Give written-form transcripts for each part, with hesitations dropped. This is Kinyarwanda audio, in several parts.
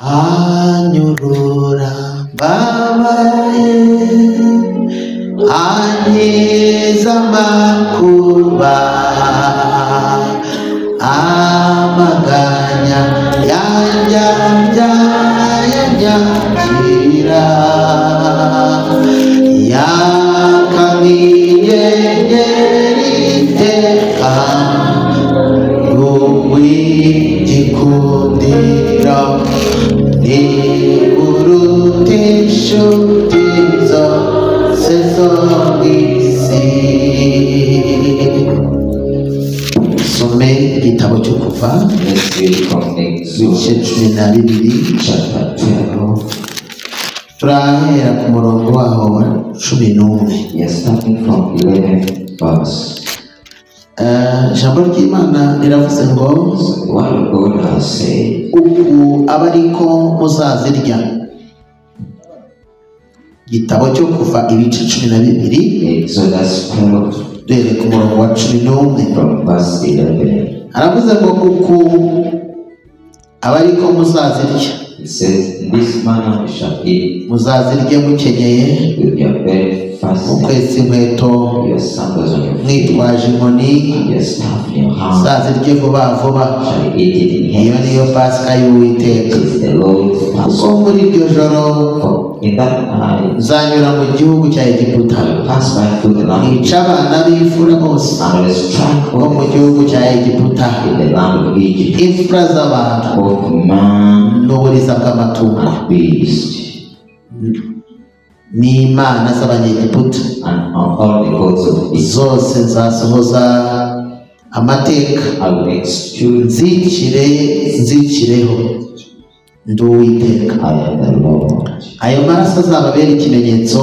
Anyurura mbabaye, ankiza amakuba, amaganya yanjye yanyakira, yaka nk'inyenyeri iteka, uw'igikundiro ni uruta inshuti zose zo mu isi. Some igitabo cyo Kuva, Let's read from ibice Exodus 12, chapter 12. turahera ku murongo waho wa 11. Yes, starting from 11 verse. Ijambo ry'Imana riravuze ngo: So the word of God has said, "Uku aba ariko muzazirya." Igitabo cyo Kuva, ibice 12, Exodus 12 duhereye ku murongo wa 11. from verse 11. Aravuze ngo: "Uku aba ariko muzazirya." It says, "In this manner you shall eat Muzazirye mukenyeye, with your belt fastened, mukwesa inkweto, your sandals on your feet, mwitwaje inkoni. and your staff in your hand. Muzazirye vuba vuba. Shall eat it in Iyo haste. niyo Pasika y'Uwiteka." It is the Lord's Kuko Passover. muri iryo joro For in that night nzanyura mu gihugu cya Egiputa, I will pass by through the land of nica Egypt, abana b'imfura bose and I will strike bo all mu the gihugu cya Egiputa, in the land of Egypt, imfura z'abantu both man n'uburiza bw'amatungo and beast, n'imana z'Abanyegiputa and on all the gods of Egypt. zose nzasohoza amateka, I will execute. nzikireho. Ndi Uwiteka. I am the Lord. Ayo maraso azababera ikimenyetso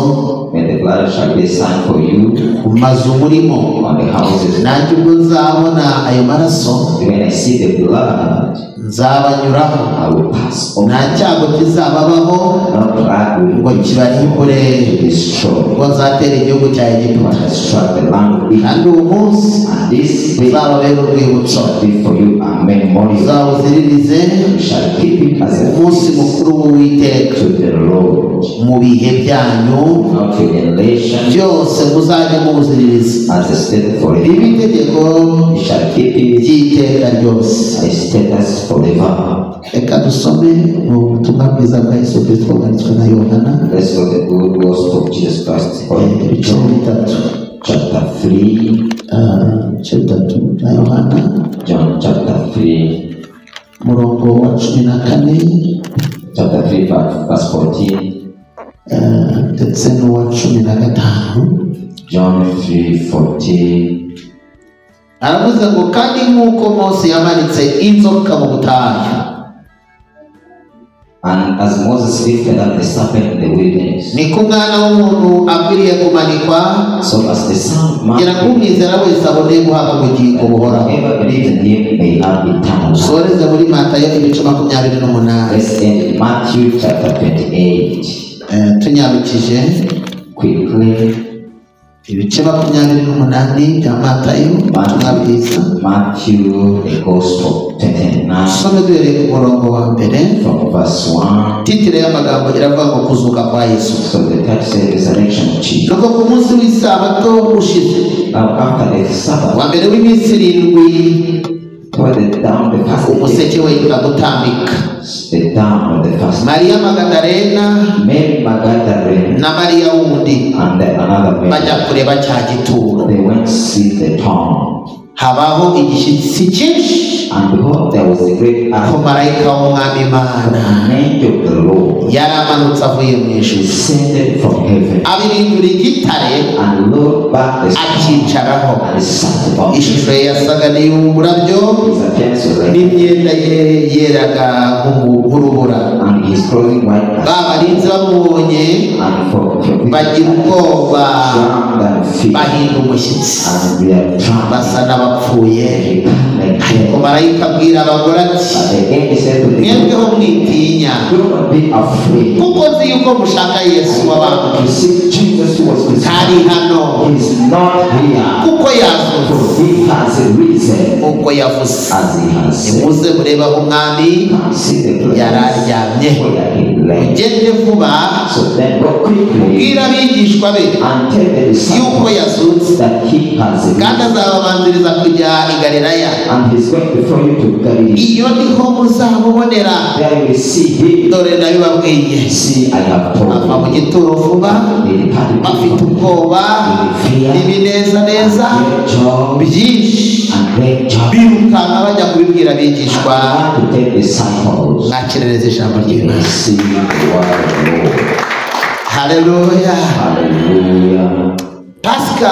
When the blood shall be a sign for you ku mazu murimo. on the houses. Nanjye ubwo nzabona ayo maraso, When I see the blood, nzabanyuraho, I will pass over. nta cyago kizababaho No plague will ngo kibarimbure to destroy. ubwo nzatera igihugu cya Egiputa. When I strike the land of Egypt, Kandi uwo munsi and this day uzababera urwibutso, shall be for you a memorial. uzawuziririze You shall keep it as a umunsi feast mukuru w'Uwiteka to the Lord. mu bihe byanyu Not to generation byose muzajye muwuziririza, as a state forever. ribe itegeko You shall keep it ry'iteka ryose. a status forever. Reka dusome mu butumwa bwiza bwa Yesu Kristo bwanditswe na Yohana, Let's go to the good gospel of Jesus Christ according to ibice John 3. chapter 3. Ibice 3 bya Yohana, John chapter 3, umurongo wa 14, chapter 3, verse 14. Ndetse n'uwa 15. John 3, 14. Aravuze ngo: "Kandi nk'uko Mose yamanitse inzoka mu butayu, And as Moses lifted up the serpent in the wilderness, niko Umwana w'umuntu akwiriye kumanikwa, so as the Son of Man, kugira ngo umwizera wese abone guhabwa ubugingo buhoraho." whoever believes in him may have eternal life. Soreze muri Matayo, ibice 28. Let's end in Matthew chapter 28. Tunyarukije Quickly, ibice 28 bya Matayo, ubutumwa bwiza. Matthew, the Gospel, 29, Usome duhereye ku murongo wa mbere. from verse 1. Titre y'amagambo iravuga ngo "Kuzuka kwa Yesu." So the text says resurrection of Jesus. Nuko ku munsi w'isabato ushize, Now after the Sabbath, wa mbere w'iminsi 7, toward the down the first day, umuseke wenda gutambika, the down of the first, Mariya Magadalena Mary Magdalene na Mariya wundi and the another Mary, bajya kureba cya gituro. they went to see the tomb. Habaho igishyitsi cyinshi, And behold, there was a great ko army, marayika w'Umwami Imana an angel of the Lord, yari amanutse avuye mu ijuru, descended from heaven abirindura igitare, and rolled back the stone akicaraho. and sat upon it. Ishusho ye yasaga n'iy'umurabyo, His appearance was like, n'imyenda ye yeraga nk'urubura. and his clothing white as Ba barinzi bamubonye and for bagira ubwoba, drowned and fear, bahinda umushyitsi, and we are drowned. basa n'abapfuye. They become like Ariko dead. marayika abwira abagore ati: But the angel said to them, "Mwebweho mwitinya, Do not be afraid. Kuko nzi yuko mushaka Yesu wabambwe. You see, Jesus who was crucified. Ntari hano. He is not here. Kuko yazutse. For he has risen. Uko yavuze. As he has said. Nimuze murebe aho Umwami Come see the place yari aryamye. where he lay. Mugende vuba. So then go quickly Bwira abigishwa be and tell the yuko disciples yazutse. that he has risen. Kandi azababanziriza kujya i Galilaya. And he's going before you to Galilee. Iyo niho muzamubonera. There you will see him. Dore ndabibabwiye. See, I have told Bava mu you. gituro vuba They departed bafite from ubwoba n'ibinezaneza great joy byinshi, and great joy. birukanka bajya kubibwira abigishwa. And to tell disciples, Mwakirereza ijambo ry'Imana. receive the word of the Lord. Haleluya. Hallelujah. Pasika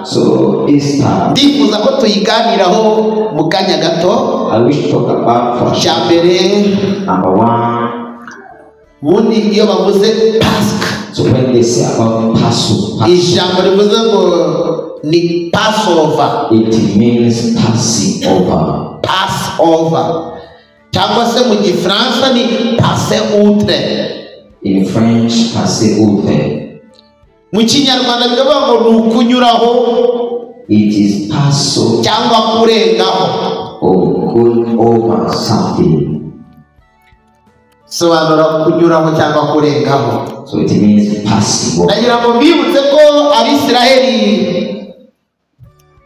So Easter, ndifuza ko tuyiganiraho mu kanya gato. I wish to talk about first. Icya mbere, Number one. ubundi iyo bavuze Pasika, So when they say about Passover, ijambo rivuze ngo ni Passover, it means passing over. Passover cyangwa se mu gifaransa ni passe outre. In French, passer outre. Mu kinyarwanda bikavuga ngo ni ukunyuraho It is pass over cyangwa kurengaho. or going over something. Sobanura kunyuraho cyangwa kurengaho. So it means passing over. Ndagira ngo mbibutse ko Abisiraheli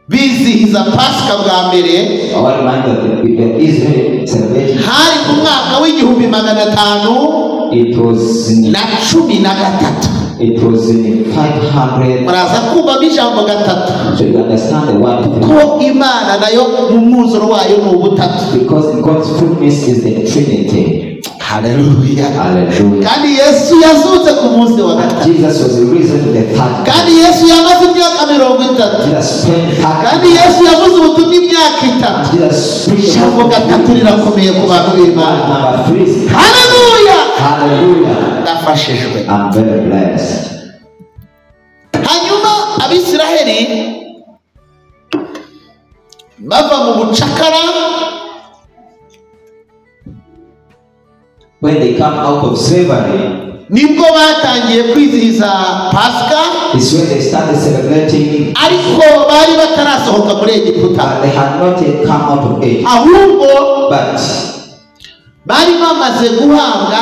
bizihiza Pasika bwa mbere I want to remind that the people Israel celebrated. hari mu mwaka w'1513. It was in 500. Muraza kumvamo ijambo gatatu. So you understand the word three. Ko Imana nayo mu mwuzuro wayo ni ubutatu. Because God's fullness is the Trinity. Haleluya. Hallelujah. Kandi Yesu yazutse ku munsi wa gatatu. Jesus was risen to the third. Kandi Yesu yamaze imyaka 30. Jesus spent 30. Kandi Yesu yavuze ubutumwa imyaka 3. Jesus preached Ijambo gatatu rirakomeye ku bantu b'Imana. Number 3. Haleluya. Hallelujah. Ndafashijwe. I'm very blessed. Hanyuma Abisiraheli bava mu bucakara. When they come out of slavery, nibwo batangiye kwizihiza Pasika, is when they started celebrating. ariko bari batarasohoka muri Egiputa. But they had not yet come out of Egypt. Ahubwo But bari bamaze guhabwa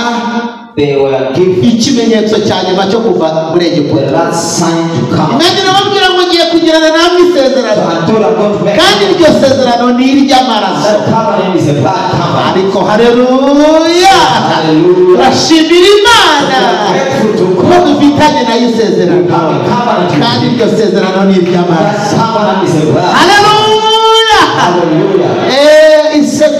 they were given ikimenyetso cya nyuma cyo kuva muri the Egiputa. last sign to come. Nanjye nababwira ngo ngiye kugirana namwe So isezerano, I told I'm going to make kandi iryo sezerano ni iry'amaraso. that covenant is a blood covenant. Ariko haleluya, Hallelujah. turashimira Imana We are grateful to ko God. dufitanye nayo isezerano, We have a covenant with kandi Him. iryo sezerano ni iry'amaraso. That covenant is a blood. Haleluya. Hallelujah.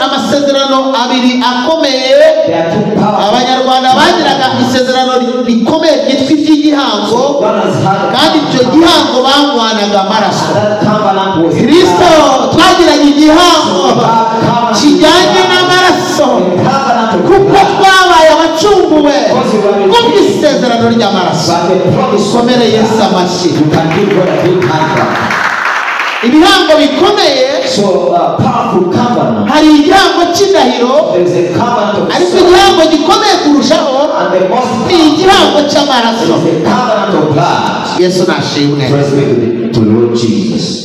Amasezerano abiri akomeye. There are two powerful. Abanyarwanda bagiraga isezerano rikomeye ryitwa iry'igihango, One has had kandi icyo gihango banywanaga amaraso. that covenant was Kristo twagiranye igihango kijyanye n'amaraso, The covenant of kuko blood. twabaye abacunguwe kubw'isezerano ry'amaraso. But the promise of Komere Yesu amashyi. You can give God a big hand clap. Ibihango bikomeye. So powerful covenant. Hari igihango cy'indahiro, There is a covenant of ariko soul. igihango gikomeye kurushaho And the most ni igihango cy'amaraso. is the covenant of blood. Yesu nashimwe. Praise be to the Lord Jesus.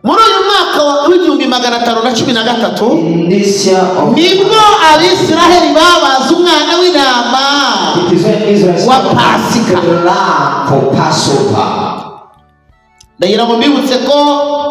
Muri uyu mwaka wa 1513 In this year of nibwo Abisiraheli babaze umwana w'intama it is when Israel wa Pasika. the lamb for Passover. Ndagira ngo mbibutse ko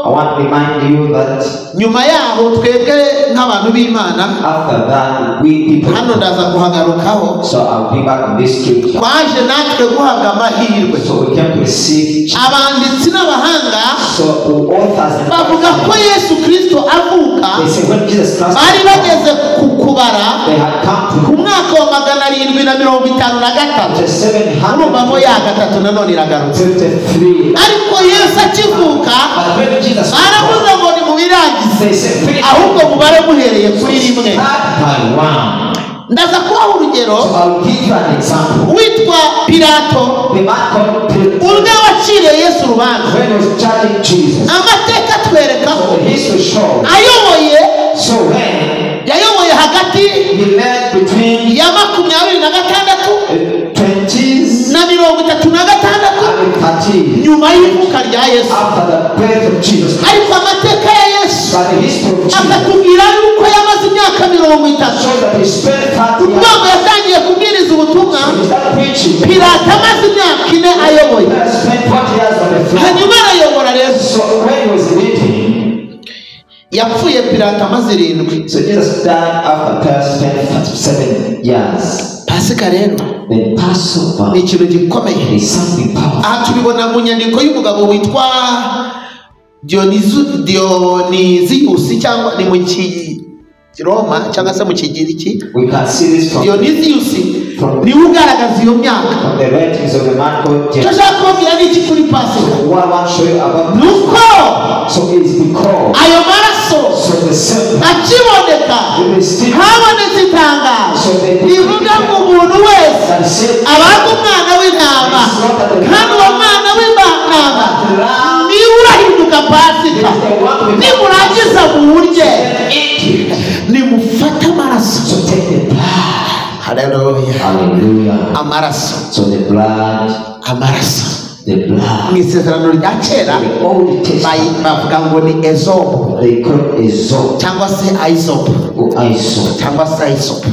I want to remind you that nyuma yaho twebwe nk'abantu b'Imana, after that we people, hano ndaza kuhagarukaho, so I'll be back on this scripture. twaje natwe guhabwa amahirwe. So we came to receive. Abanditsi n'abahanga So the authors and bavuga ko Yesu Kristo avuka they say when Jesus Christ bari bageze ku kubara they had come to ku mwaka wa 753. the Urumva ko ya gatatu nanone iragarutse. 753. Ariko Yesu akivuka But when Jesus baravuze ngo nimubirangize, they say finish ahubwo mubare muhereye kuri rimwe. start by one. Ndaza kubaha urugero. So I'll give you an example. Witwa Pilato, The man called Pilate, ubwe waciriye Yesu urubanza, when he was judging Jesus, amateka atwereka ko so the history shows. ayoboye So when yayoboye hagati he led between ya Nyuma y'ivuka rya Yesu. After the birth of Jesus Christ. Ariko amateka ya Yesu But the history of Jesus akatubwira yuko yamaze imyaka 30. shows that he spent 30 years. Ukuvuga ngo yatangiye kubwiriza ubutumwa So he started preaching. Pilato amaze imyaka 4 ayoboye. He spent 40 years on the throne. Hanyuma arayobora rero. So when he was leading, Yapfuye Pilato amaze 7. so Jesus died after Pilate spent 37 years. Pasika rero The Passover ni ikintu gikomeye. is something powerful. Aha tubibona mu nyandiko y'umugabo witwa Dioniziyusi cyangwa ni mu Kiroma cyangwa se mu Kigiriki. We can see this from, Dioniziyusi niwe ugaragaza iyo myaka. from the writings of the man called Icyo James. nshaka kubabwira ni iki kuri Pasika? What I want to show you about Ni uko so it's because ayo maraso so the same akiboneka habonetse itangazo rivuga ngo umuntu wese that said abaga umwana w'intama, kandi uwo mwana w'intama niwe urahinduka Pasika. Nimurangiza muwurye, eat it. nimufate amaraso. So take the blood. Haleluya. Hallelujah. Amaraso, So the blood, amaraso. the blood. Mu isezerano rya kera The Old Testament, bavuga ngo ni Ezobu they call Ezop cyangwa se Ayizobu or Aizop. cyangwa se Ayizobu.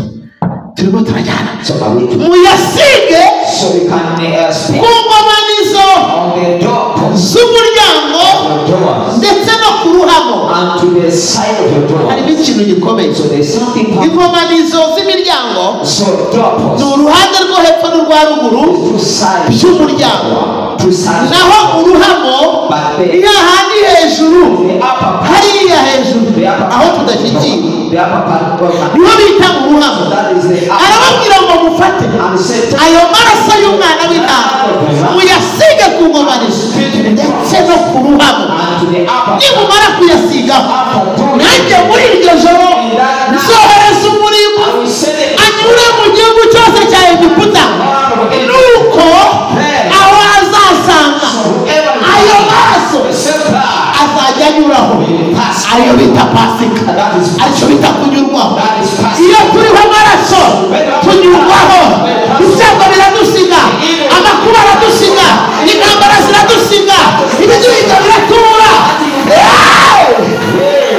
Turimo turajyana. So are we to Muyasige so we can speak ku nkomanizo on the doorposts, z'umuryango the doors, ndetse no ku ruhamo. and to the side of your door. Harimo ikintu gikomeye. So there's something powerful. Inkomanizo z'imiryango So doorposts, ni uruhande rwo hepfo n'urwa ruguru two sides, by'umuryango, two sides. naho uruhamo But the, ni hahandi hejuru, the upper part, hariya hejuru the upper aho part, tudashyigiye the upper part, of niho bita uruhamo. that is the upper. Arababwira ngo mufate And said, ayo maraso y'umwana w'intama muyasige ku nkomanizo ndetse no ku ruhamo. and to the upper Nimumara kuyasigaho, upper door, nanjye muri iryo joro nzohereza umurimbo I will send it anyure mu gihugu cyose cya Egiputa, nuko aho azasanga whoever ayo maraso the same blood azajya anyuraho. Ariyo bita Pasika, aricyo bita kunyurwaho. that is passing. Iyo turiho amaraso tunyurwaho, ibyago biradusiga, amakuba aradusiga, intambara ziradusiga, ibiduhiga biratubura.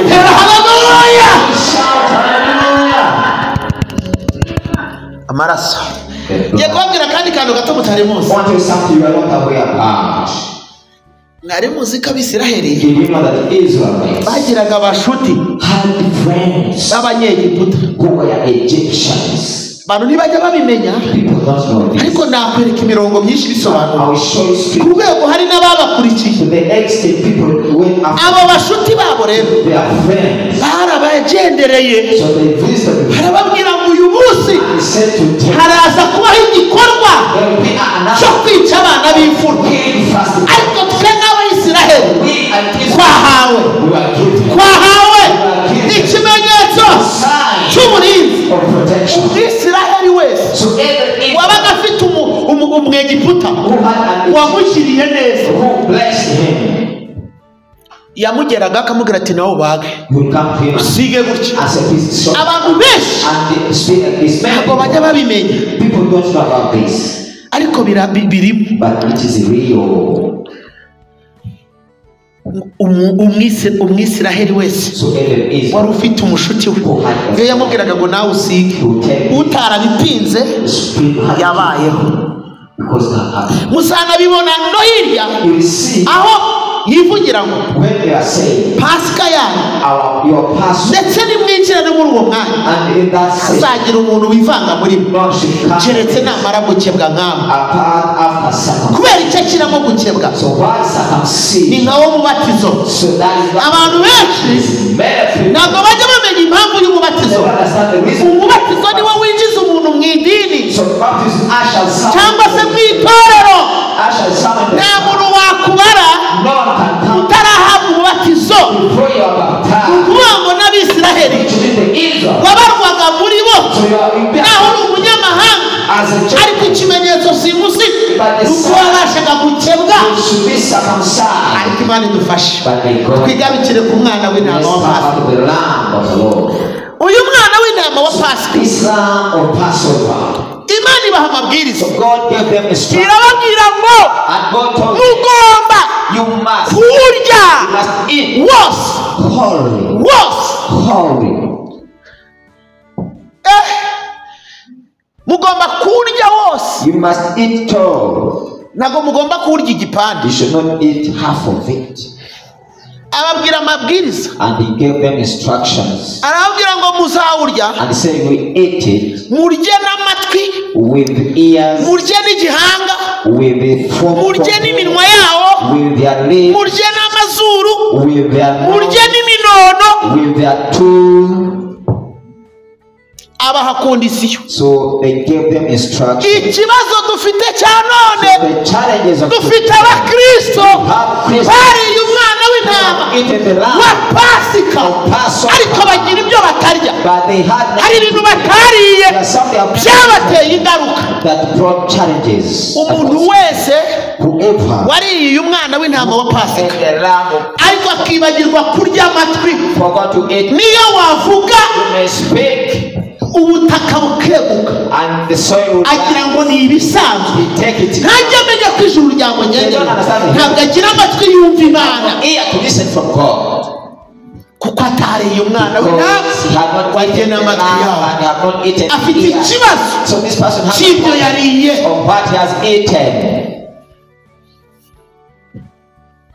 Tera haleluya. Shout hallelujah. Amaraso. The Ngiye blood. kubabwira akandi kantu gato mutari muzi. I want to tell you something you are not aware about. Mwari muzi ko Abisiraheli Did you know that Israelites bagiraga abashuti had friends b'Abanyegiputa? who were Egyptians? Abantu ntibajya babimenya, People don't know this. ariko nakwereka imirongo myinshi I ibisobanura will show you ku scripture. rwego hari n'ababakurikiye. To the extent people went after Abo bashuti babo rero their friends. barabagendereye, So they visited them. harababwira ngo uyu munsi He said to them, haraza kubaho igikorwa there will be cyo another kwica abana b'imfura, king first. ariko twe n'Abayisiraheli We and Israel, twahawe we were given twahawe ikimenyetso sign cy'uburinzi. of protection. Umwisiraheli wese So every Israel wabaga afite umwegiputa who had an wamugiriye neza, who blessed him, yamugeraga akamubwira ati nawe ubage would come to him and usige gutya. say, "Please stop." Abantu benshi And the spirit is many ntabwo bajya babimenya, people don't know about this, ariko birimo. but it is real. Umwisiraheli wese So every Israel wari ufite umushuti we, iyo yamubwiraga ngo nawe usige, who take utarabipinze the spirit had yabayeho. because that happened. Muzanabibona no hirya You will see aho yivugira ngo when they are saying Pasika yanyu our your pastor, ndetse nimwinjira no muri uwo mwanya, and in that same hazagira umuntu wivanga muri mwe none should come keretse namara gukebwa nkamwe. apart after circumcision. Kubera icyo ashyiramo gukebwa So why ni circumcision? nka wo mubatizo. So that is what Abantu benshi many people ntabwo bajya bamenya impamvu y'umubatizo. never understand the reason. Umubatizo niwo winjiza umuntu mu idini So baptism, I shall summon. cyangwa se mu itorero. I shall summon Nta them. muntu wakubara No one can come utarahabwa umubatizo. before you are Ni baptized. ukuvuga ngo n'Abisiraheli Which is the Israel. wabarwaga muri bo So you are you be naho uri umunyamahanga, as a child. ariko ikimenyetso simusiga ni uko wabashaga gukebwa. You should be circumcised. Ariko Imana idufashe But may God twigarukire ku mwana w'intama bless wa Pasika. the Lamb of the Lord. Uyu mwana w'intama wa Pasika, This Lamb of Passover, Imana ibaha amabwiriza. So God gave them instructions. Irababwira ngo And God told them, mugomba you must, kurya you must eat wose wholly, wose. Wholly. Mugomba kurya wose. You must eat all. Ntabwo mugomba kurya igipande. You should not eat half of it. Ababwira amabwiriza. And he gave them instructions. Arababwira ngo muzawurya. And he said, we ate it murye n'amatwi, with ears, murye n'igihanga, with the fork, murye n'iminwa yawo, with their lips, murye n'amazuru, with their murye nose, n'iminono. with their tool. Abaha kondisiyo. So they gave them instructions. Ikibazo dufite cya none, So the challenges of dufite today, abakristo have bariye umwana w'intama eaten the lamb wa Pasika, of Passover, ariko bagira ibyo batarya. but they had Hari ibintu batariye There are some they have byabateye ingaruka. that brought challenges. Umuntu wese Whoever wariye umwana w'intama wa Pasika ate the lamb of ariko akibagirwa kurya amatwi, forgot to eat, niyo wavuga you may speak ubutaka bukeguka, and the soil will agira ngo ni ibisanzwe. He take it. Ntajya amenya ko ijuru ryamugendera. Ntabwo agira amatwi yumva Imana, Ear to listen from God. kuko atariye umwana Because he had not w'intama eaten wagena the amatwi lamb yawe. and had not eaten Afite the ear. ikibazo So this person has cy'ibyo yariye. of what he has eaten.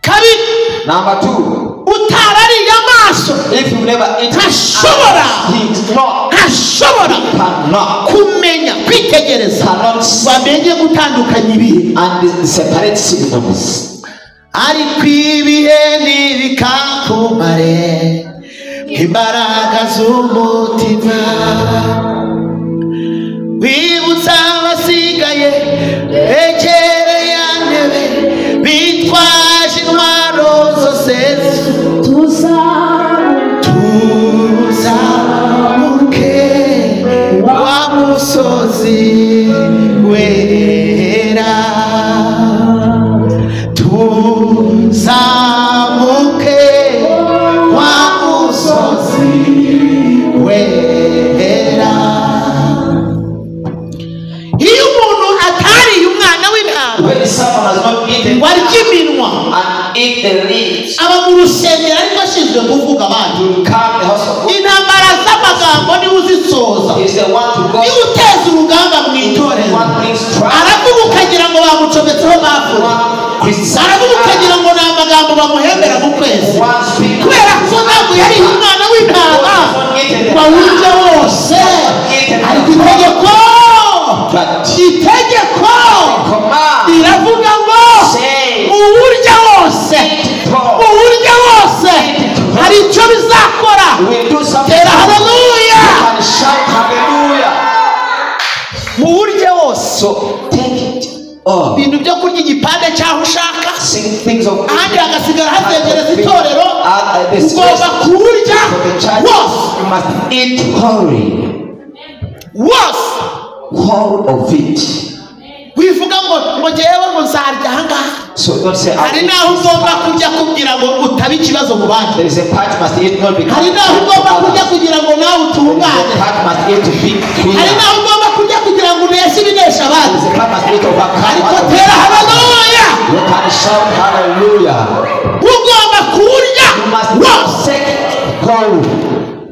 Kabiri, Number two, utarariye amaso if you never eat, ntashobora, he is not, ntashobora cannot, kumenya kwitegereza cannot see bamenye gutandukanya ibihe. and separate signals. Ariko ibihe ntibikakumare imbaraga z'umutima, wibutsa abasigaye begereye ya ntebe bitwaje intwaro zose, tuzamuke wa musozi wera, tuzamuke wa musozi wera. Iyo umuntu atariye umwana w'intama When someone has not eaten ngo arye iminwa, and eat the leaves, aba mu rusengero ariko ashinzwe kuvuga abandi. to come the house of God, Intambara z'amagambo niwe uzisoza, is the one to go. niwe uteza urugamba mu itorero. One brings trial, Aravuga ukagira ngo bamucometseho bafure, one criticizes, aravuga ukagira ngo ni amagambo bamuhembera mu kwezi, one speaks. kubera ko ntabwo yariye umwana w'intama ngo awurye wose. Ariko itegeko, But itegeko command, riravuga ngo say, muwurye wose, muwurye wose, hari icyo bizakora. will do something. Tera haleluya. You can shout hallelujah. Muwurye wose. So take it all. Ibintu byo kurya igipande cy'aho ushaka, Sing things of ahandi hagasigara hazengereza itorero, this ugomba kuwurya for the church. wose. You must eat wholly, wose. whole of it. Wivuga ngo ngo ngewe ngo nzarya ahangaha. So don't say I Hari eat n'aho this ugomba part. kurya kugira ngo utabe ikibazo mu bandi. There is a part you must eat not because Hari n'aho ugomba kurya kugira ngo nawe There is a utungane. part you must eat to be clean. Hari n'aho ugomba kurya kugira ngo uneshe ibinesha There abandi. is a part you must eat to overcome. Ariko what tera haleluya. You can shout hallelujah. Ugomba kurya You must wose. take it whole.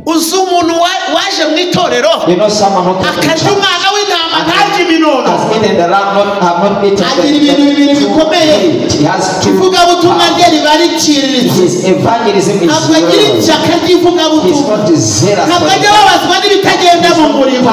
Uzi umuntu waje mu itorero You know someone who came to akarya church umwana w'intama ntarya iminono, has eaten the lamb, not have not eaten agira ibintu bibiri the bikomeye. meat. He has two. Ivugabutumwa rye riba riciriritse. His evangelism is Ntabwo agira low. ishyaka He's ry'ivugabutumwa, not zealous ntabwo for ajya the ababazwa n'ibitagenda mu murimo,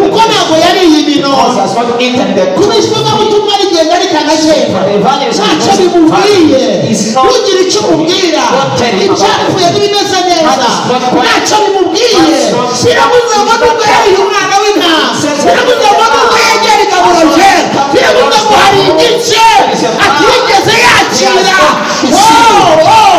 kuko ntabwo yariye because iminono. he has not eaten the Kuba ivugabutumwa rigenda rikanakemba For the evangelism ntacyo is bimubwiye. is not Ntugire icyo umubwira, Don't tell him about icyapfuye it. n'ibimeze neza That is not quite- ntacyo bimubwiye. That is not- Biravuze ngo nubwo yariye umwana w'intama, biravuze ngo nubwo yegera igaburo rye, biravuze ngo hari igice atigeze yakira. Oh, oh.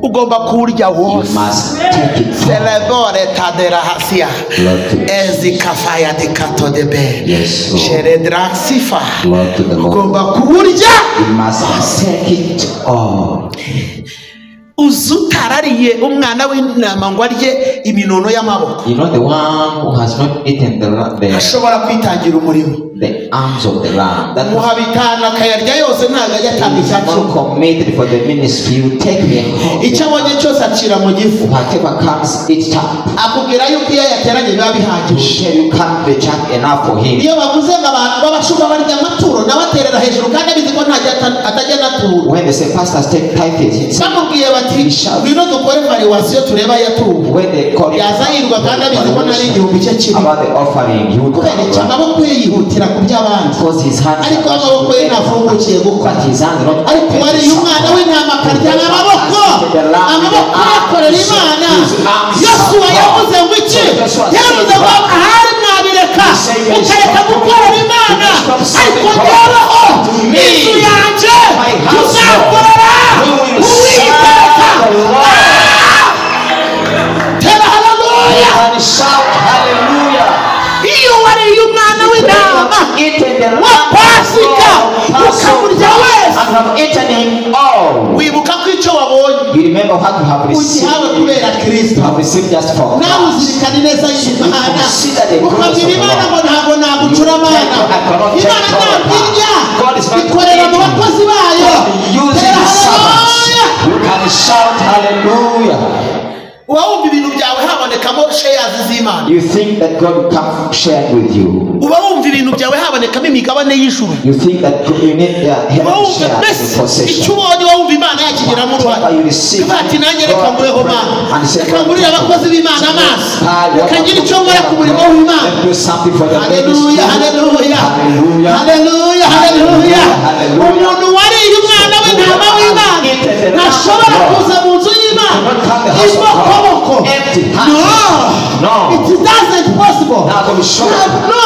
Ugomba kuwurya You wose. must take it. Celebore tadera hasia. Lord to Ezi kafaya de kato de be. Yes, Lord. Sheredra sifa. Lord to the Lord. Ugomba kuwurya. You must take it all. Uzi utarariye umwana w'intama ngo arye iminono y'amaboko. You know the one who has not eaten the ashobora kwitangira umurimo. The arms of the lamb. That muha bitanu akayarya yose ntabwo ajya atanga is icya not cumi. Committed for the ministry. You take the whole. Icyo abonye cyose acira mu gifu. Whatever comes, eat up. Akubwira yuko iyo yateranye biba You bihagije. Tell you can't be jack enough for him. Iyo bavuze ngo abantu b'abashumba barya amaturo nawe aterera hejuru kandi abizi ko ntajya atajya anatura. When they say pastors take tithes, he said, bamubwiye bati ngwino dukore variwasiyo turebe ayo atura. When they call him yaza yirwa kandi abizi ko nari igihumbi cye kirimo. About the offering, he would kubera icyo come amaboko ye yihutira ku by'abandi because his hands ariko are amaboko ye ntafungukiye gukora. But his hands are not ariko wariye umwana w'intama akarya amaboko amaboko yakorera Imana. Yosuwa yavuze ngo iki? Yavuze ngo ahari mwabireka mukareka gukorera Imana ariko jyeweho inzu yanjye tuzakorera Uwiteka. Tera haleluya. And shout hallelujah. Iyo wariye umwana w'intama Eaten the wa lamb Pasika of God, ukamurya wese and have eaten him all. wibuka ko icyo wabonye You remember what you have received. ugihawe kubera Kristo. You have received just for Nawe Christ. uzirikana ineza y'Imana ukabwira Imana ngo ntabwo nagucura abana. Imana ntabwo irya ikorera mu bakozi bayo. Using Tera his servants. haleluya. You can shout hallelujah. Uba wumva ibintu byawe habonekamo shares z'Imana. You think that God will come share with you. Uba wumva ibintu byawe habonekamo imigabane y'ijuru. You think that you need Uba heaven wumva share in mbese icyo possession. ubonye uba wumva Imana yakigiramo uruhare. Whatever you receive, Ivuga ati nanjye reka ngureho Mana and say, reka ngurire abakozi b'Imana amaso reka ngire icyo nkora ku murimo w'Imana. Let me do something for the Haleluya, ministry. haleluya, Hallelujah. haleluya, haleluya. Hallelujah. Umuntu wariye umwana w'intama w'Imana ntashobora kuza mu nzu y'Imana ibokoboko. No, No. it doesn't possible. Ntabwo bishoboka. No,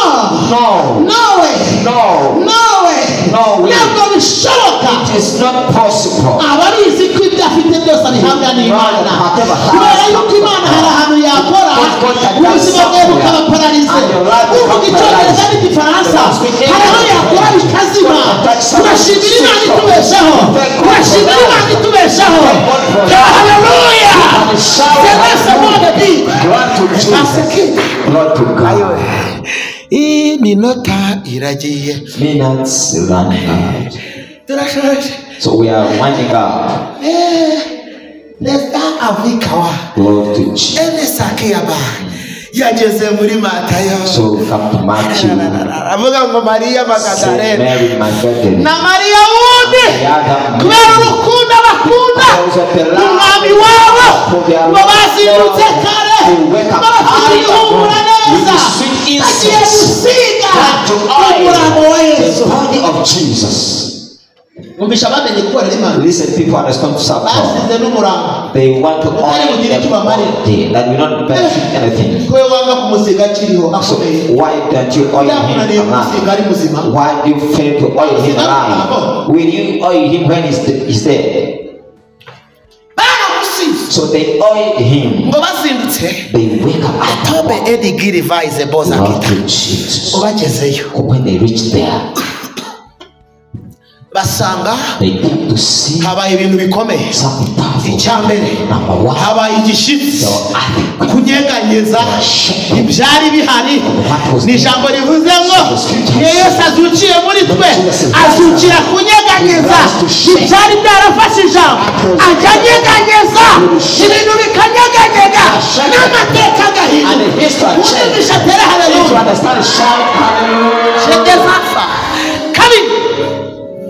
No. no way, No. no way, No way. ntabwo bishoboka. It is not possible. Ababizi ko ibyo afite byose abihabwa n'Imana kubera yuko Imana hari ahantu yakora ubuzima bwawe bukaba pararize. Uvuga Icyongereza n'Igifaransa hari aho yakora bikazima. Turashimira Imana itubeshaho, turashimira Imana itubeshaho. Haleluya. And shout Semese mwana bi Glory to Jesus. Glory to God. Iminota iragiye. Minutes running out. Turashaje. So we are winding up. Perezida avikawa Glory to Jesus. enesakiyaba yageze muri Matayo. So we come to Matthew. Aravuga ngo Mariya Saint Magadalene Mary Magdalene. Na Mariya wundi The other kubera Mary. urukundo bakunda umwami wabo ngo bazindutse kare bafite ibihumura neza bagiye gusiga umurambo wa The Yesu. body of Jesus. Umvisha bamenye gukorera Imana. Listen, people understand to serve God. Basize n'umurambo They want to Utari oil bugire the icyo bamarira. body that will not benefit anything. Ko we wanga kumusiga akiriho So akomeye why don't you oil him byakunaniye kumusiga alive? ari muzima. Why do you fail to oil him alive? Will you oil him when he's dead? Baramusize. So they oil him. Ngo bazindutse They wake up at tobe edigirivayize Lord bozakita to Jesus. ubagezeyo When they reach there, basanga they came to see habaye ibintu bikomeye. Something powerful. Icya mbere Number one, habaye igishyitsi there were earthquake. Kunyeganyeza ibyari bihari ni ijambo rivuze ngo iyo Yesu azukiye muri twe azukira kunyeganyeza ibyari byarafashe ijambo ajya anyeganyeza ibintu bikanyeganyega n'amateka agahinduka. Unyumvisha atere If you haleluya. Understand, shout hallelujah. Shegeza kabiri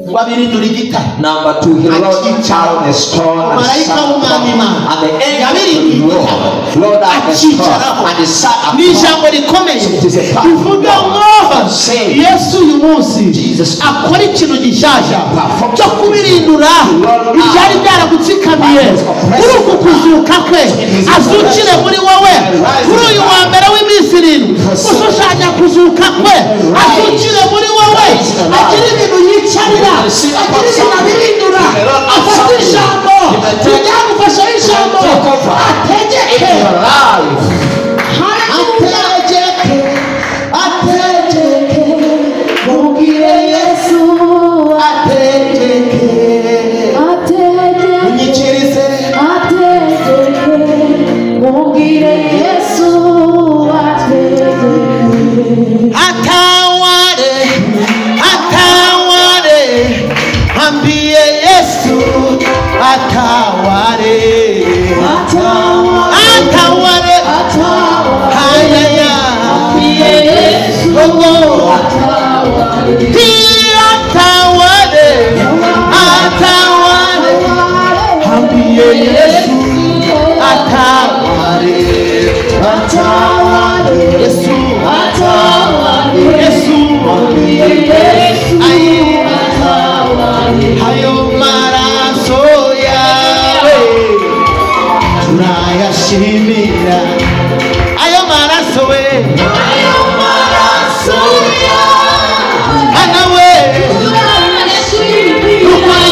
ngo abirindure igitare. Number two, he rolled down a stone and Marayika sat w'umwami down. Imana And the angel of the yabirinduye Lord igitare rolled down a stone akicaraho. and he sat Ni upon. ijambo rikomeye It is a powerful rivuga ngo saying. Yesu uyu munsi Jesus akora ikintu gishyashya cyo kubirindura ibyari byaragutsikamiye kuri uku kuzuka kwe azukire muri wowe kuri uyu wa mbere w'iminsi irindwi ushushanya kuzuka kwe azukire muri wowe agire ibintu yicarira agire ibintu abirindura afate ijambo ryagufashaho ijambo ategeke. In your life. Ategeke ategeke mubwire Yesu ategeke unyikirize. Ategeke, mubwire. Atawale, atawale, ambie Yesu atawale, atawale, Yesu atawale, Yesu ambie Yesu atawale. Hayo maraso yawe turayashimira, ayo maraso we, ayo maraso yawe, anawe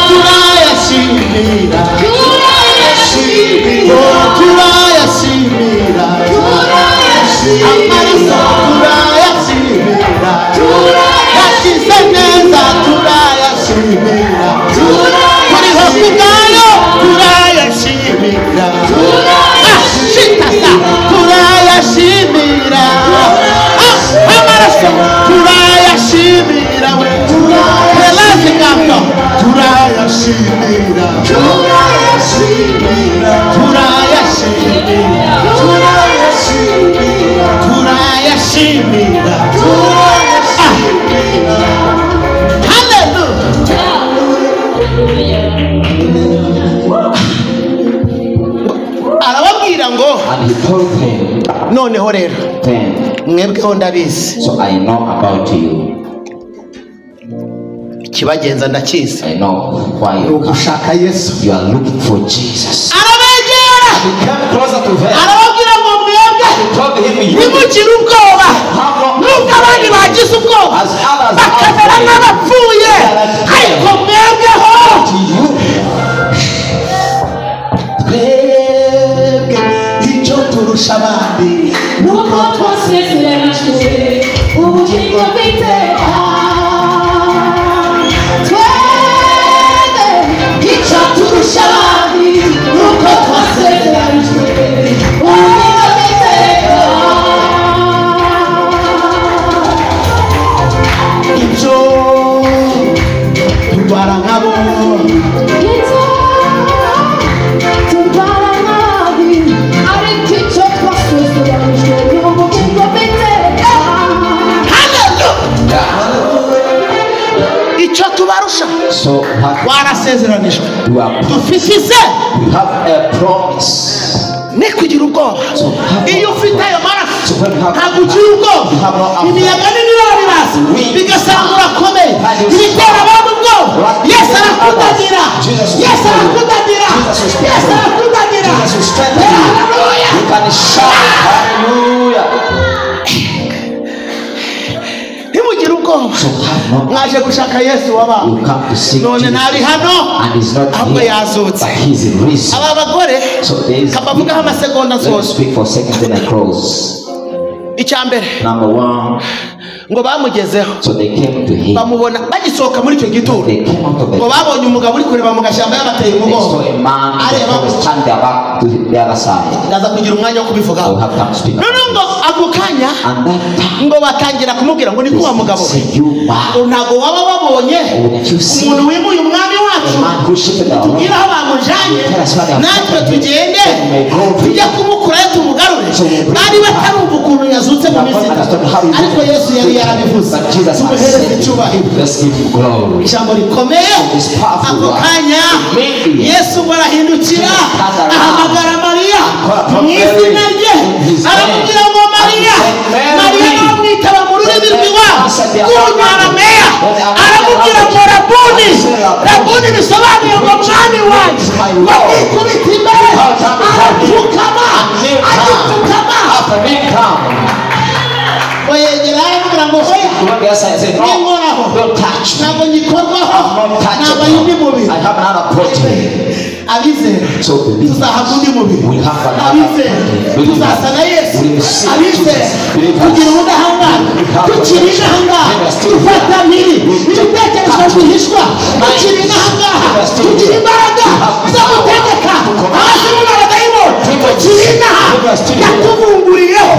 turayashimira, turayashimira, turayashimira, amaraso turayashimira, turayashize neza, turayashimira, turiho kubwayo, turayashimira, turayashimira, amaraso turayashimira, we turayashimira, turayashimira, turayashimira, turayashimira, turayashimira, turayashimira. Hallelujah. Arababwira ngo, and he told him, noneho rero mwebweho ndabizi, so I know about you. Ikibagenza ndakizi. I know why you ugushaka Yesu. You are looking for Jesus. Arabegera. He came closer to them. Arababwira ngo mwebwe ntimugire ubwoba, nubwo abandi bagize ubwoba bakamera nk'abapfuye, ariko mwebweho twebwe icyo turusha abandi nuko twasezeranijwe ubugingo bw'iteka. Icyo turusha abandi nuko twasezeranijwe ubugingo bw'iteka. Ibyo turwara nkabo, icyo turwara nabi, ariko icyo twasezeranijwe ni ubugingo bw'iteka. Icyo tubarusha warasezeranijwe, dufite We have a promise. Ne kugira ubwoba. Iyo ufite ayo maraso ntabwo ugira ubwoba. Imiyaga n'imibabaro biraza bigasanga urakomeye, ibitera abantu ubwoba. Yesu arakudadira, Yesu arakudadira, Yesu arakudadira. Haleluya. Ntimugire ubwoba, mwaje gushaka Yesu wabambwe, none ntari hano ahubwo yazutse. Aba bagore kabavugaho amasegonda nsoza. Icya mbere ngo bamugezeho, bamubona bagisohoka muri icyo gituro, ngo babonye umugabo uri kureba mu gashyamba yabateye umugongo, areba ndaza kugira umwanya wo kubivugaho. Noneho ngo ako kanya ngo batangira kumubwira ngo niko wa mugabo we, ntabwo waba wabonye umuntu wimuye umwami wacu, tubwire aho bamujanye natwe tugende tujye kumukurayo tumugarure. Bari batarumva ukuntu yazutse mu minsi itatu, ariko Yesu yari yarabivuze. Tumuhereze icyubahiro, ijambo rikomeye. Ako kanya Yesu ngo arahindukira ahamagara Mariya mu izina rye, aramubwira ngo Mariya, Mariya bamwitaba mu rurimi rw'iwabo rw'Unyarameya, aramubwira ngo Rabuni. Rabuni bisobanuye ngo mwami wanjye. Ngo mwikubita imbere, arapfukama, agipfukama yegera aramubwira ngo hoya, ninkoraho ntabwo ngikorwaho, ntabwo undi mubiri. Abizera tuzahabwa undi mubiri, abizera tuzasa na Yesu, abizera tugira ubudahangarwa, tukiri inahangaha dufata mpiri ibitekerezo rwihishwa, tukiri inahangaha tugira imbaraga zo gutegeka hasi mu badayimoni, tukiri inaha yatuvunguriyeho.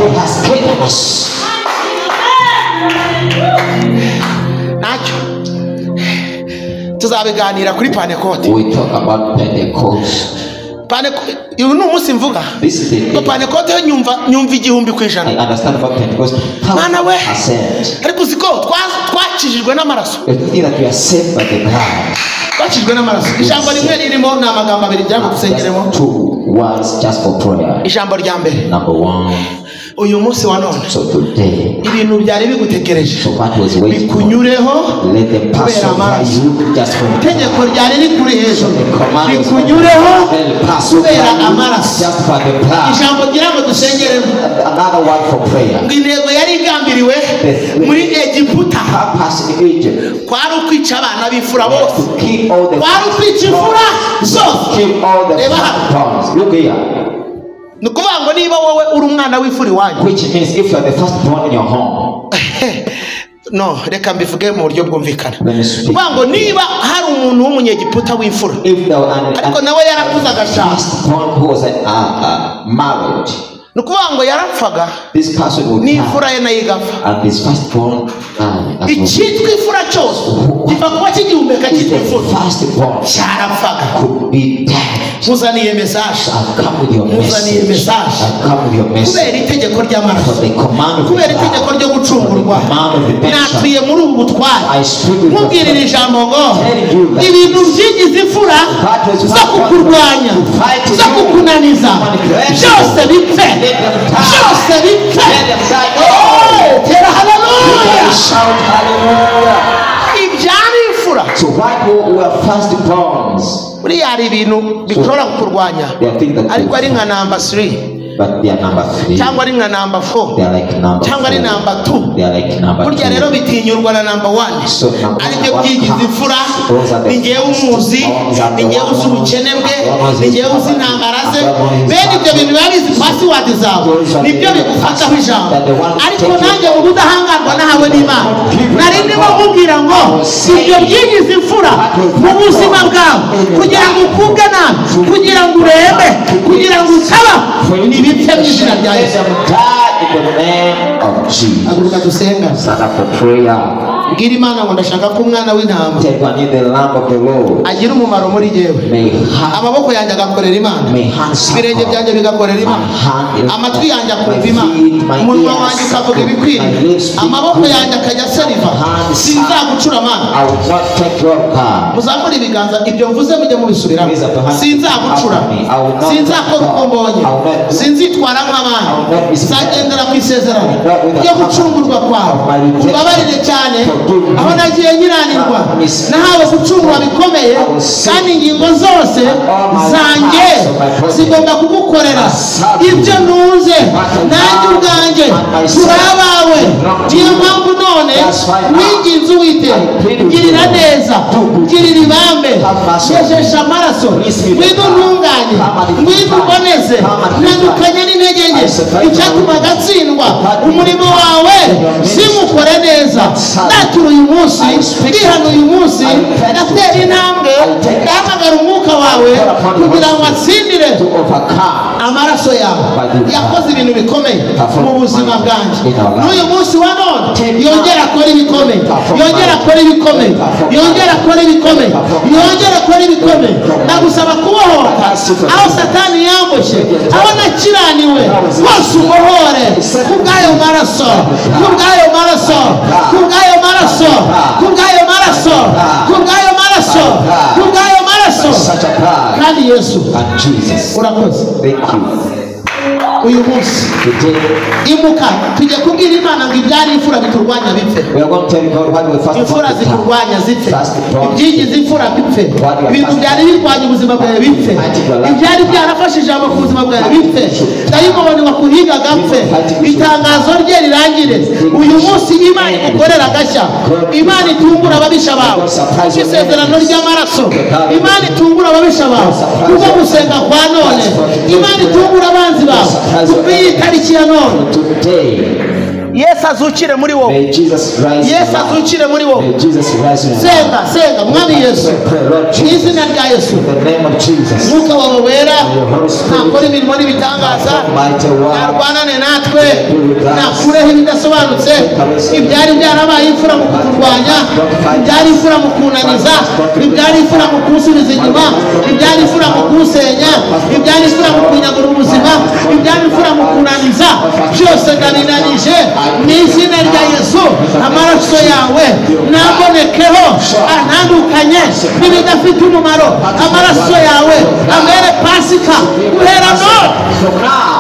Ntacyo tuzabiganira kuri Pentecote. We talk about Pentecost. Uyu ni umunsi mvuga ngo Pentecote yo nyumva 1000%. I understand about Pentecost. Mana we, ariko uzi ko Twakijijwe n'amaraso. You think that we are saved by the blood. Twakijijwe n'amaraso. Ijambo rimwe ririmo ni amagambo abiri ngira ngo dusengeremo. Just 2 words just for prayer. Ijambo rya mbere. Number 1. Uyu munsi wa none. So today. Ibintu byari bigutegereje. So what was waiting for? Bikunyureho. Let them pass over you just for itegeko ryari rikuri hejuru. Bikunyureho Kubera amaraso. Just for the blood. Ijambo ngira ngo dusengeremo. Another word for prayer. Ngo intego yari igambiriwe muri Egiputa. Purpose in Egypt. Kwari ukwica abana b'imfura bose. To kill all the Kwari ukwica imfura zose. Kill all the firstborns. Look here. Ni ukuvuga ngo niba wowe uri umwana w'imfura iwanyu. Which means if you are the firstborn in your home. No, reka mbivuge mu buryo bwumvikana. Kuvuga ngo niba hari umuntu w'umunyegiputa w'imfura. Ariko nawe yarakuze agashaka. Firstborn who was married. Ni ukuvuga ngo yarapfaga. This person would die. N'imfura ye nayo igapfa. And this firstborn died. Icyitwa imfura cyose gipfa kuba kigihumeka cyitwa imfura. Firstborn cyarapfaga. Could be dead. Muzaniye message. I've come with your Muzaniye message. message. I've come with your message. Kubera itegeko ry'amaraso. For the command of the Kubera itegeko ryo gucungurwa. command of redemption. Natuye muri ubu butware. I speak with Nkubwirira ijambo ngo Telling you that ibintu byigize imfura zo kukurwanya, zo kukunaniza, byose bipfe, byose bipfe. Let them die. Oh, tera haleluya. Shout hallelujah. Ibyari imfura. So why were firstborns? Buriya hari ibintu bishobora kukurwanya They are things that ariko ari nka number 3 but they are number 3. cyangwa ari nka number 4 They are like number cyangwa ari 4. number 2. They are like number Burya rero 2. bitinyurwa na number 1. So number Aribyo one byigize comes. imfura. Those are the Ni njyewe umuzi, first ones ni njyewe uzi ubukene bwe, ni njyewe uzi intambara ze. Bene ibyo bintu biba bizi password zawe, nibyo bigufataho ijambo. Ariko nanjye mu budahangarwa nahawe n'Imana, nari ndimo nkubwira ngo ibyo byigize imfura mu buzima bwawe, kugira ngo ukubwe nabi, kugira ngo urembe, kugira ngo utaba, ni bipfe mu izina rya Let Yesu. them die in the name of Jesus. Haguruka dusenga. Stand up for prayer. Bwira Imana ngo ndashaka ko umwana w'intama Tell God, I need the lamb of the Lord. agira umumaro muri jyewe. May hand, Amaboko yanjye agakorera Imana, may hand ibirenge succor. byanjye bigakorera My Imana, hand, amatwi yanjye my akumva Imana, feet, my umunwa ears, wanjye ukavuga my ibikwiriye, lips speak amaboko good. yanjye akajya aseriva. Sinzagucura Mana. I will not take your car. Muzamure ibiganza, ibyo mvuze mujye mubisubiramo. Raise up your hand. Sinzagucura, After me. I will not sinzakora uko mbonye, I will not do- sinzitwara nk'abandi, I will not be nzagendera ku isezerano not with the ryo gucungurwa kwawe. of my redemption. Ubabarire cyane Forgive me. aho nagiye nyiranirwa, Miss- nahawe gucungurwa bikomeye, I will sing. kandi ingingo zose all my zanjye parts of my body zigomba kugukorera must serve you. ibyo ntunze. What I Nanjye have ubwanjye and myself turi abawe. belong to Niyo you. mpamvu none That's why now winginze Uwiteka, I plead with girira you. neza, Do good. girira ibambe, Have mercy. nyejesha amaraso, Please me ngwino the untunganye, Come and ngwino uboneze, Come and ntandukanye n'intege nke, I survive icyatuma my agatsindwa But umurimo wawe your ministry. simukore neza. Serve. Ndatura uyu munsi, I speak ndihana uyu munsi, I repent ndatera intambwe, I take ndahamagara umwuka wawe I call upon the kugira ngo Holy atsindire To overcome. amaraso yawe By the yakoze ibintu bikomeye Perform mu buzima mighty bwanjye. in our life. N'uyu munsi wa none Take yongera akora ibikomeye, Perform yongera mighty. akora ibikomeye, Perform yongera akora ibikomeye, Perform yongera akora ibikomeye. Perform Ndagusaba kubohoka Ask you for aho Satani yamboshye, aho nakiraniwe hose, umuhore kubw'ayo maraso, kubw'ayo maraso, kubw'ayo maraso, kubw'ayo maraso, kubw'ayo maraso, kubw'ayo maraso. Such a blood. Kandi Yesu And Jesus. urakoze. Thank you. Uyu munsi Today, imuka tujya kubwira Imana ngo ibyari imfura biturwanya bipfe, we are going to tell God what we first imfura want to zikurwanya zipfe, First born. ibyigize imfura bipfe, ibintu byari birwanya ubuzima bwawe bipfe, ibyari byarafashe ijambo ku buzima bwawe bipfe, dayimoni wakuhigaga apfe, itangazo rye rirangire. Uyu munsi Imana igukorera agashya, Imana itungura ababisha bawe isezerano ry'amaraso, Imana itungura ababisha bawe kubwo gusenga kwa none, Imana itungura abanzi bawe kubw'iyi tariki ya none. Today, Yesu azukire muri wowe, may Jesus rise. Yesu azukire muri wowe. May Jesus rise in your life. Senga, senga Mwami Yesu, Pray, Lord mu Jesus. izina rya Yesu, In the name of Jesus. umwuka wawe wera May nakora imirimo n'ibitangaza, Mighty work. narwanane natwe, nakureho ibidasobanutse, ibyari byarabaye imfura mu kuturwanya, ibyari imfura mu kunaniza, ibyari imfura mu kunsubiza inyuma, ibyari imfura mu kunsenya, ibyari imfura mu kunyagura ubuzima, ibyari imfura mu kunaniza, byose ndabinanije mu izina rya Yesu. Amaraso Amaraso yawe nabonekeho antandukanye n'ibidafite umumaro. Amaraso yawe ambere Pasika guhera none. From now,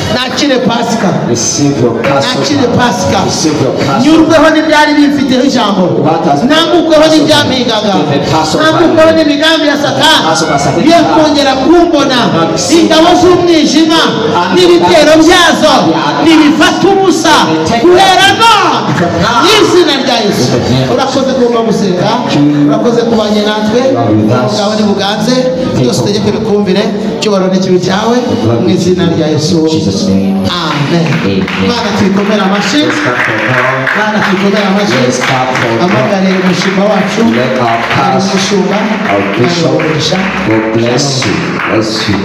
Nakire Pasika, receive your nakire Passover. Pasika, Receive your Passover. nyurweho n'ibyari bimfiteho ijambo, ntambukweho n'ibyampigaga, ntambukweho n'imigambi ya Satani ye kongera kumbona. Ingabo z'umwijima n'ibitero byazo ntibifata ubusa guhera none n'izina rya Yesu. Urakoze kumva gusenga, urakoze kubanye natwe. Ubwawe nibuganze byose, utegeke bikumvire, icyubahiro n'ikibi cyawe mu izina rya Yesu. In Jesus' name. Amen. Amen. Mana tuyikomere amashyi. Let's clap for God. Mana tuyikomere amashyi. Let's clap for God. Amagare umushumba wacu, Let our ari pastor, umushumba, our bishop, umugisha. God bless you. Bless you.